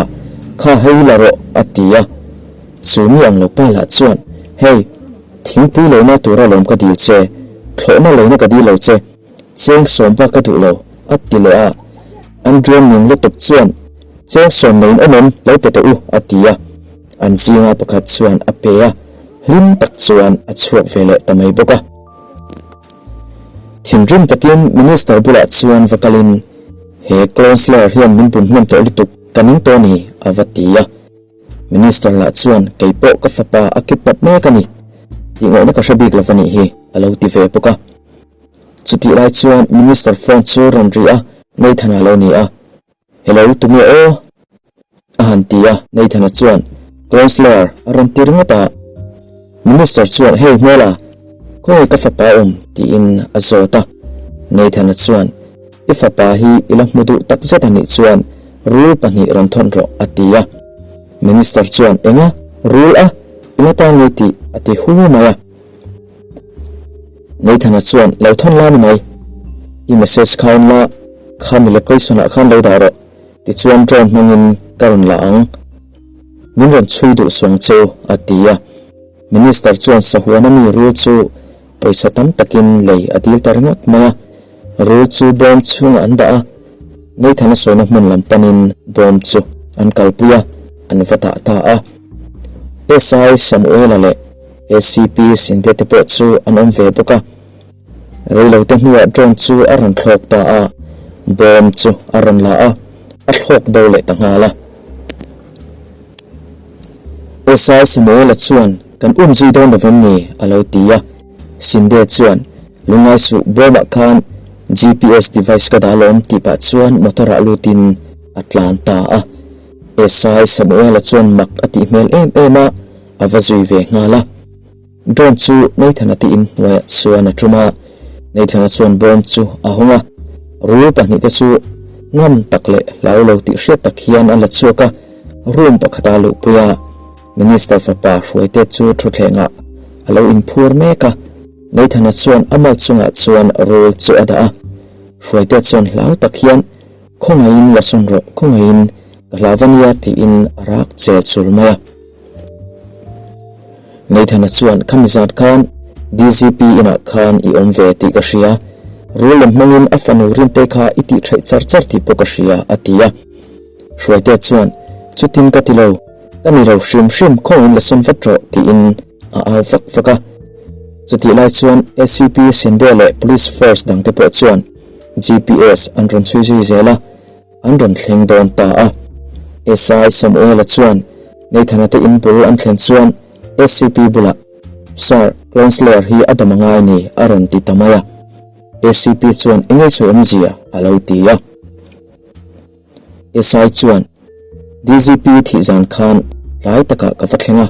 Kha hei la rawh, a ti a. Chu mi ang lo pa lah chuan, Hei, Thingpui leina tura lawm ka dil che, thlawhna leina ka dil lo che, cheng sawm va ka duh lo, a ti leh a. Andrew ning lutuk chuan, Cheng sawm neiin awm awm, lo pe teh u, a ti a. An zinga pakhat chuan a pe a, hlim tak chuan a chhuak ve leh ta mai bawk a. Thinrim takin Minister bulah chuan va kalin, He Clone Slayer hian min bum hnem tawh lutuk, ka ning tawh a ni, a va ti a. Minister lah chuan kei pawh ka fapa a kidnap mek a ni tih ngaihna ka hre bik lo va nih hi a lo ti ve bawk a. Chutih lai chuan Minister phone chu rawn ri a, Nathan-a lo ni a. Hello, tunge aw? a han ti a, Nathan-a chuan Clone Slayer a rawn ti ringawt a. Minister chuan Hey hmela, khawnge ka fapa awm? tiin a zawt a. Nathan-a chuan I fapa hi i la hmu duh tak zet a nih chuan rul pahnih rawn thawn rawh, a ti a. Minister chuan, Enga? Rul a? Enga tan nge tih? a ti hu mai a. Nathan-a chuan, Lo thawn la ni mai. I message kha en la, khami location ah khan lo dah rawh. Tichuan drone hmangin ka rawn la ang. Min rawn chhui duh suang che u, a ti a. Minister chuan sahuana mi rul chu pawisa tam takin lei a dil ta ringawt mai a. Rul chu bawm chhungah an dah a, Nathan-a sawina hmun lam panin bawm chu an kalpui a, an va dah ta a. SI Samuela leh ACP Sinde te pawh chu an awm ve bawk a. Reilote hnuah drone chu a rawn thlawk ta a, bawm chu a rawn la a, a thlawk bo leh ta nghal a. SI Samuela chuan, Kan um zui dawn lo vem ni? a lo ti a. Sinde chuan, Lungngai suh bawmah khan GPS device ka dah lawm tih pah chuan motor ah lutin a tlan ta a. SI Samuela chuan mak a tih hmel em em a, a va zui ve nghal a. Drone chu Nathan-a te in hnuaiah chuan a tum a, Nathan-a chuan bawm chu a hawng a, rul pahnihte chu ngam tak leh hlau lo tih hriat tak hian a la chhuak a, room pakhata luhpui a. Minister fapa Hruaite chu thutthlengah a lo inphur mek a, Nathan-a chuan a mal chungah chuan rul chu a dah a. Hruaite chuan hlau tak hian, Khawngaihin la sawn rawh, khawngaihin ka hlau va nia tiin a rak chel chul mai a. Nathan-a chuan, Khami zat khan DGP inah khan i awm ve tih ka hria, rul lem hmangin a fanu Rinte kha i tih theih char char tih pawh ka hria, a ti a. Hruaite chuan, Chutin ka ti lo, ka ni lo hrim hrim khawngin la sawn vat rawh, tiin a au vak vak a. Chutih lai chuan ACP Sinde leh Police Force dangte pawh chuan GPS an rawn chhui zui zel a, an rawn thleng dawn ta a. SI Samuela chuan Nathan-a te in bul an thlen chuan ACP bulah, Sir, Clone Slayer hi a dam a ngai ni, a rawn ti ta mai a. ACP chuan, Enge sawi awmzia? a lo ti a. SI chuan, DGP thih zan khan tlai takah ka va thleng a,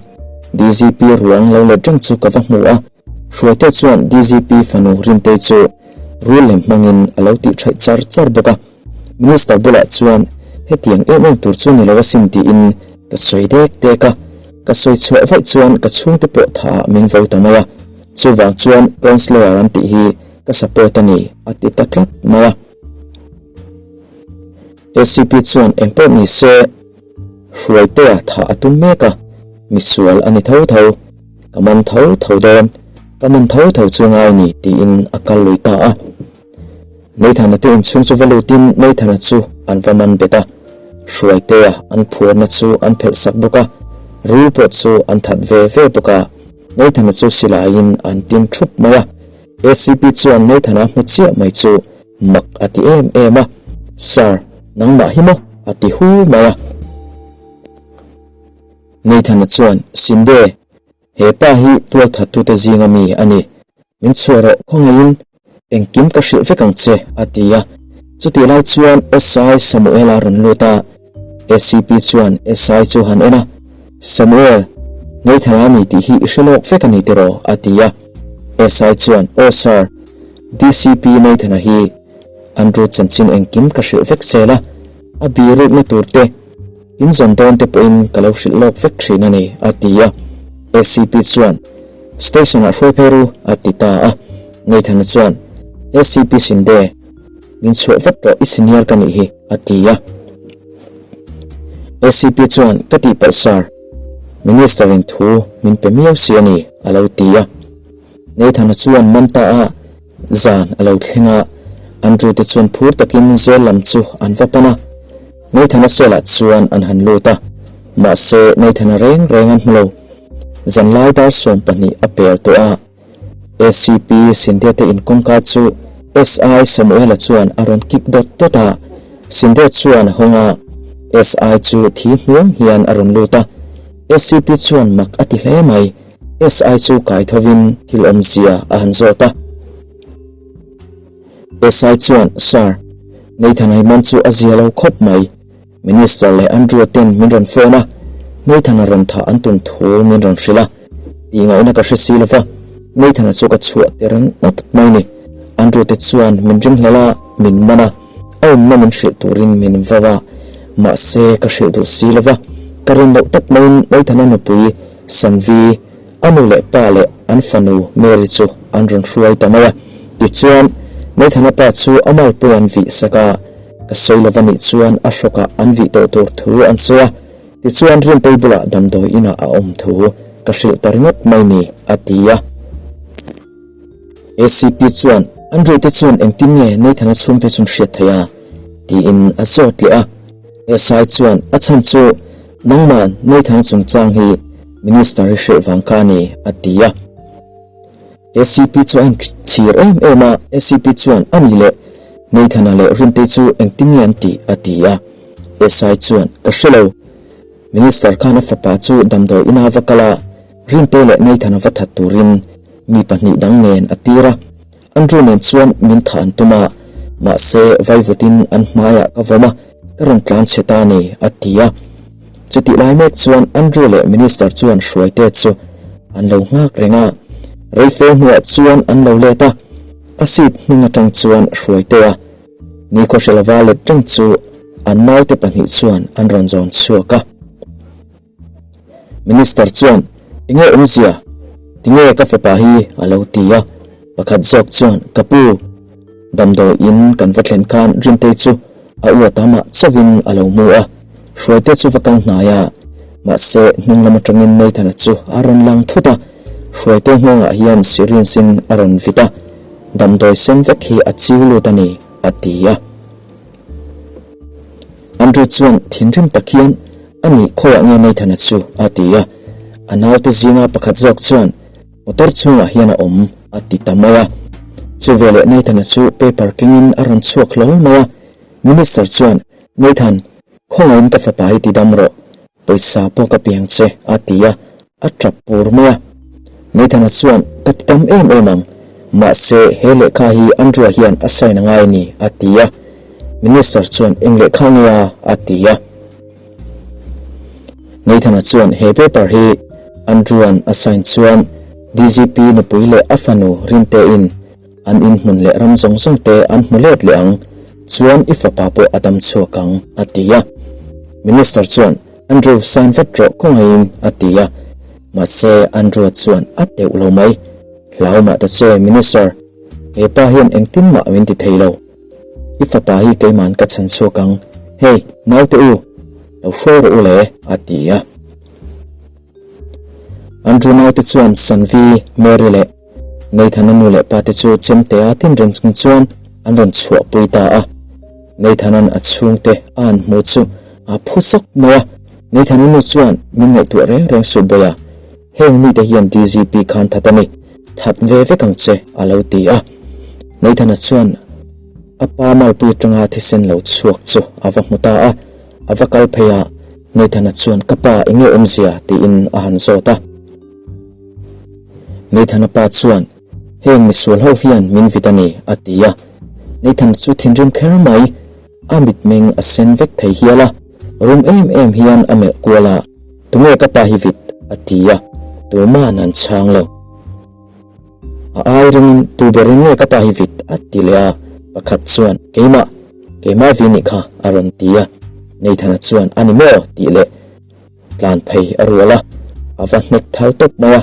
DGP ruang lo let reng chu ka va hmu a, Hruaite chuan DGP fanu Rintei chu rul lem hmangin a lo tih theih char char bawk a, Minister bulah chuan hetiang em em tur chu ni lo asin tiin ka sawi dek dek a, ka sawi chhuah vaih chuan ka chhungte pawh tha ah min vo ta mai a, chuvang chuan Councillor an tih hi ka support a ni a ti ta tlat mai a. ACP chuan eng pawh ni se Hruaitea thah a tum mek a, misual a ni tho tho, ka man tho tho dawn, ka man tho tho chu ngai ni tiin a kal lui ta a. Nathan-a te inchhung chu va lutin Nathan-a chu an va man bet a, Hruaitea an phuarna chu an phelh sak bawk a, rul pawh chu an that ve ve bawk a, Nathan-a chu silaiin an tin thup mai a, ACP chuan Nathan-a hmu chiah mai chu mak a ti em em a. Sir, nangmah hi maw? a ti hu mai a. Nathan-a chuan, Sinde, he pa hi tualthattute zinga mi a ni. Min chhuah rawh khawngaihin engkim ka hrilh vek ang che, a ti a. Chutih lai chuan SI Samuel-a rawn lut a. ACP chuan SI chu han en a, Samuel, Nathan-a ni tih hi i hre lawk vek a ni tiraw? a ti a. SI chuan, Aw sir, DCP Nathan-a hi Andrew chanchin engkim ka hrilh vek zel a, a birukna tur te, in zawn dawn te pawhin ka lo hrilh lawk vek thin a ni, a ti a. ACP chuan, Station-ah hruai phei ru, a ti ta a. Nathan-a chuan, ACP Sinde, min chhuah vat rawh, i senior ka nih hi, a ti a. ACP chuan, Ka tihpalh sir, Minister-in thu min pe miau si a ni, a lo ti a. Nathan-a chuan man ta a, Zan a lo thleng a, Andrew te chuan phur takin zel lam chu an va pan a. Nathan-a cell-ah chuan an han lut a, mahse Nathan-a reng reng an hmu lo. Zanlai dar 12 a pel tawh a, ACP Sindhya te inkawngka chu SI Samuel-a chuan a rawn kik dawt dawt a, Sindhya chuan a hawng a, SI chu thi hnuang hian a rawn lut a, ACP chuan mak a ti hle mai. SI chu kai thovin thil awmzia a han zawt a. SI chuan, Sir, Nathan Haiman chu a zia lo khawp mai. Minister leh Andrew ten min rawn phone a, Nathan-a rawn thah an tum thu min rawn hrilh a. Tih ngaihna ka hre si lova, Nathan-a chu ka chhuah tir ngawt mai ni. Andrew te chuan min ringhlel a, min man a, a awmna min hrilh turin min vau a. Mahse, ka hrilh duh si lova, ka rin loh tak maiin Nathan-a nupui Sanvi, a nu leh pa leh an fanu Mary chu an rawn hruai ta mai a. Tichuan, Nathan-a pa chu a malpui an vih sak a, ka sawi lova nih chuan a hrawkah an vih tawh tur thu an sawi a. Tichuan, Rintei bulah damdawi inah a awm thu ka hrilh ta ringawt mai ni, a ti a. ACP chuan, Andrew te chuan engtin nge Nathan-a chhungte chu an hriat theih a? tiin a zawt leh a. SI chuan, A chhan chu nangman Nathan-a chungchang hi Minister hi hreh vang kha a ni, a ti a. ACP chu a inchhir em em a, ACP chuan, A ni leh, Nathan-a leh Rintei chu engtin nge an tih? a ti a. SI chuan, Ka hre lo. Minister khan a fapa chu damdawi ina va kal a, Rintei leh Nathan-a va that turin mi pahnih dang nen a tir a. Andrew nen chuan min thah an tum a, mahse vaivutin an hmaiah ka vawm a, ka rawn tlan chhe ta a ni, a ti a. Chutih lai mek chuan Andrew leh Minister chuan Hruaite chu an lo nghak reng a, reife hnuah chuan an lo let a, a seat hnung atang chuan Hruaitea nikhaw hre lova let reng chu an naute pahnih chuan an rawn zawn chhuak a. Minister chuan, Enge awmzia? Tinge ka fapa hi? a lo ti a. Pakhat zawk chuan, Ka pu, damdawi in kan va thlen khan Rintei chu a uat amah chauhin a lo mu a, Hruaite chu va kal hnai a. Mahse, hnung lam atangin Nathan-a chu a rawn lang thut a, Hruaite nghawngah hian syringe in a rawn vit a, damdawi sen vek hi a chiu lut a ni, a ti a. Andrew chuan thinrim tak hian, A nih, khawiah nge Nathan-a chu? a ti a. A naute zinga pakhat zawk chuan, Motor chhungah hian a awm, a ti ta mai a. Chuveleh Nathan-a chu paper kengin a rawn chhuak hlawl mai a. Minister chuan, Nathan, khawngaihin ka fapa hi ti dam rawh. Pawisa pawh ka piang che, a ti a, a tap pur mai a. Nathan-a chuan, Ka ti tam em em ang, mahse he lehkha hi Andrew-a hian a sign a ngai a ni, a ti a. Minister chuan, Eng lehkha nge a? a ti a. Nathan-a chuan, He paper hi Andrew-a'n a sign chuan DGP nupui leh a fanu Rintein An inhmun leh ram zawng zawng te an hmu let leh ang, chuan i fapa pawh a dam chhuak ang, a ti a. Minister chuan, Andrew, sign vat rawh khawngaihin, a ti a. Mahse, Andrew-a chuan a teuh lo mai. Hlau mah ta che, Minister, he pa hian engtin mah min ti thei lo. I fapa hi keima'n ka chhan chhuak ang. Hey, naute u, lo hruai rawh u le, a ti a. Andrew naute chuan Sanvi, Mary leh Nathan-a nu leh pa te chu chemtea tin reng chung chuan an rawn chhuahpui ta a. Nathan-a'n a chhungte a han hmu chu a phu sawk mai a. Nathan-a nu chuan min ngaihtuah reng reng suh bawi a, heng mite hian DGP khan that a ni, that ve vek ang che a lo ti a. Nathan-a chuan. A pa malpui atanga thisen lo chhuak chu a va hmu ta a, a va kal phei a, Nathan-a chuan ka pa enge awmzia tiin a han zawt a. Nathan-a pa chuan heng misual ho hian min vit a ni a ti a, Nathan-a chu thinrim kher mai, a mitmeng a sen vek thei hial a, rum em em hian a melh kual a, tunge ka pa hi vit a ti a, tuma'n an chhang lo. A ai ringin tu berin nge ka pa hi vit a ti leh a, pakhat chuan keimah, keimah vi nih kha a rawn ti a, Nathan-a chuan a ni maw tih leh tlan phei a rual a, a va hnek thal tawp mai a,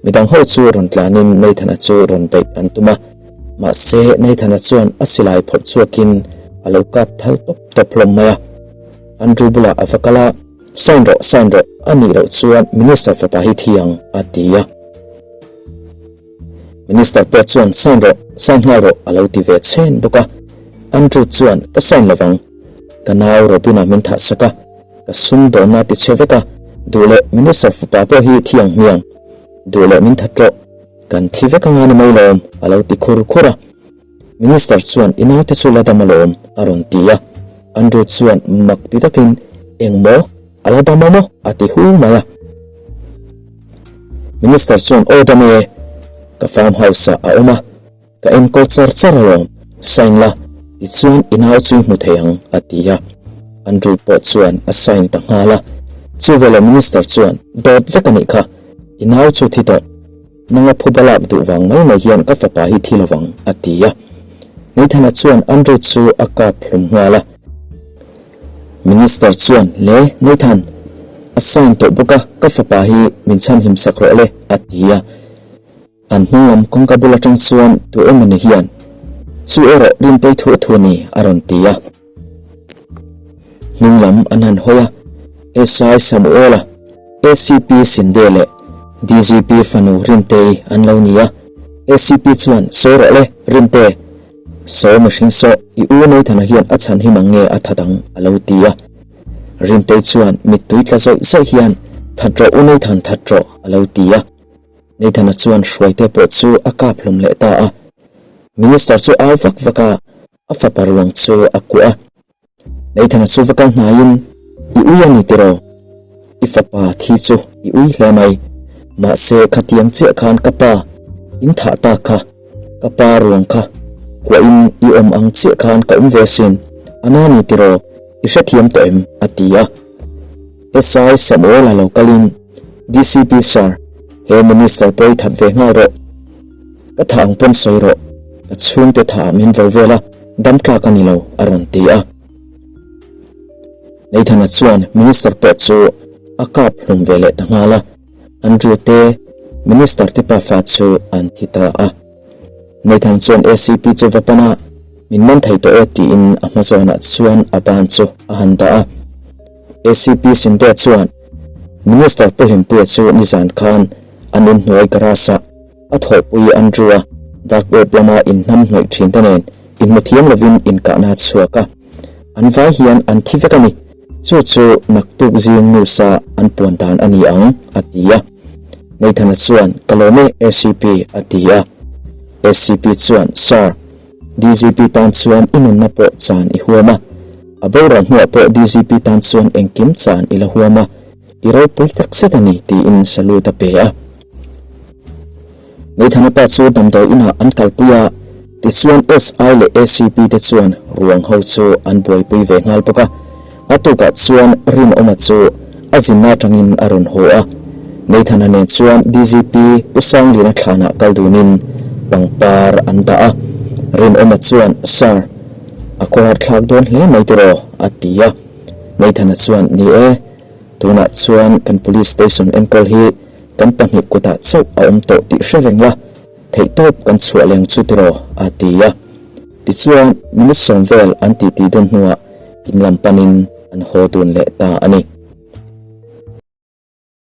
midang ho chu rawn tlanin Nathan-a chu rawn beih an tum a, mahse Nathan-a chuan a silai phawrh chhuakin a lo kap thal tawp tawp hlawm mai a, Andrew bulah a va kal a, Sign rawh, sign rawh, a nih loh chuan Minister fapa hi thi ang a ti a. Minister pawh chuan sign rawh, sign nghal rawh a lo ti ve chhen bawk a. Andrew chuan ka sign lovang, ka nau Robina min thah sak a, ka sum dawnna ti chhe vek a, duh leh Minister fapa pawh hi thi ang hmiang, duh leh min that rawh, kan thi vek anga ni mai lawm a lo ti khur khur a. Minister chuan i naute chu la dam alawm a rawn ti a, Andrew chuan mak ti takin engmaw a la dam a maw a ti hu mai a. Minister chuan aw dam e, ka farm house ah a awm a, ka enkawl char char alawm, sign la tichuan i nau chu i hmu thei ang a ti a. Andrew pawh chuan a sign ta nghal a, chuveleh Minister chuan dawt vek a nih kha, i nau chu thi tawh. Nanga phuba lak duh vang mai mai hian ka fapa hi thi lovang, a ti a. Nathan-a chuan Andrew chu a kap hlum nghal a. Minister chuan, Le, Nathan, a sign tawh bawk a, ka fapa hi min chhanhim sak rawh le, a ti a. An hnung lam kawngka bul atang chuan tu emawni hian, Chu erawh Rintei thu thu ni, a rawn ti a. Hnung lam an han hawi a, SI Samuela, ACP Sinde leh DGP fanu Rintei an lo ni a. ACP chuan, Sawi rawh le, Rinte, saw mihring saw, i u Nathan-a hian a chhan hi mang nge a that ang? a lo ti a. Rintei chuan mittui tla zawih zawih hian, That rawh u Nathan, that rawh, a lo ti a. Nathan-a chuan hruaite pawh chu a kap hlawm leh ta a. Minister chu au vak vak a, a fapa ruang chu a kuah a. Nathan-a chu va kal hnaiin, I ui a ni tiraw? I fapa thi chu i ui hle mai. Mahse, khatiang chiah khan ka pa in thah ta kha, ka pa ruang kha kuahin i awm ang chiah khan ka awm ve asin. A na ni tiraw? I hrethiam tawh em? a ti a. SI Samuel-a lo kalin, DCP Sir, he Minister pawh i that ve nghal rawh. Ka thah ang pawn sawi rawh, ka chhungte thah ah min vo vel a, dam tlak a ni lo, a rawn ti a. Nathan-a chuan Minister pawh chu a kap hlum ve leh ta nghal a, Andrew te Minister te pafa chu an thi ta a. Nathan chuan ACP chu va pan a, min man thei tawh e tiin a hma zawnah chuan a ban chu a han dah a. ACP Sinde chuan Minister Pu Hlimpuia chu nizan khan an inhnuai garage ah A thawhpui Andrew a dark web lama inhnam hnawih thin te nen inhmu thiam lovin inkahna a chhuak a, an vai hian an thi vek a ni. Chu chu naktuk zing news a an puan dan a ni ang, a ti a. Nathan-a chuan, Ka lawm e, ACP, a ti a. ACP chuan, Sir, DGP tan chuan i nunna pawh chan i huam a. A boral hnuah pawh DGP tan chuan engkim chan i la huam a. I ropui tak zet a ni, tiin salute a pe a. Nathan-a pa chu damdawi inah an kalpui a, tichuan SI leh ACP te chuan ruang ho chu an buaipui ve nghal bawk a. A tukah chuan Rinawma chu a zinna atangin a rawn haw a. Nathan-a nen chuan DGP Pu Sanglina thlanah kal dunin pangpar an dah a. Rinawma chuan, Sir, a khawhar thlak dawn hle mai tiraw? a ti a. Nathan-a chuan, Ni e, tunah chuan kan Police Station enkawl hi Kan pahnih kutah chauh a awm tawh tih hre reng la, theihtawp kan chhuah leng chu tiraw? a ti a. Tichuan, minute sawm vel an titi dun hnuah in lam panin an haw dun leh ta a ni.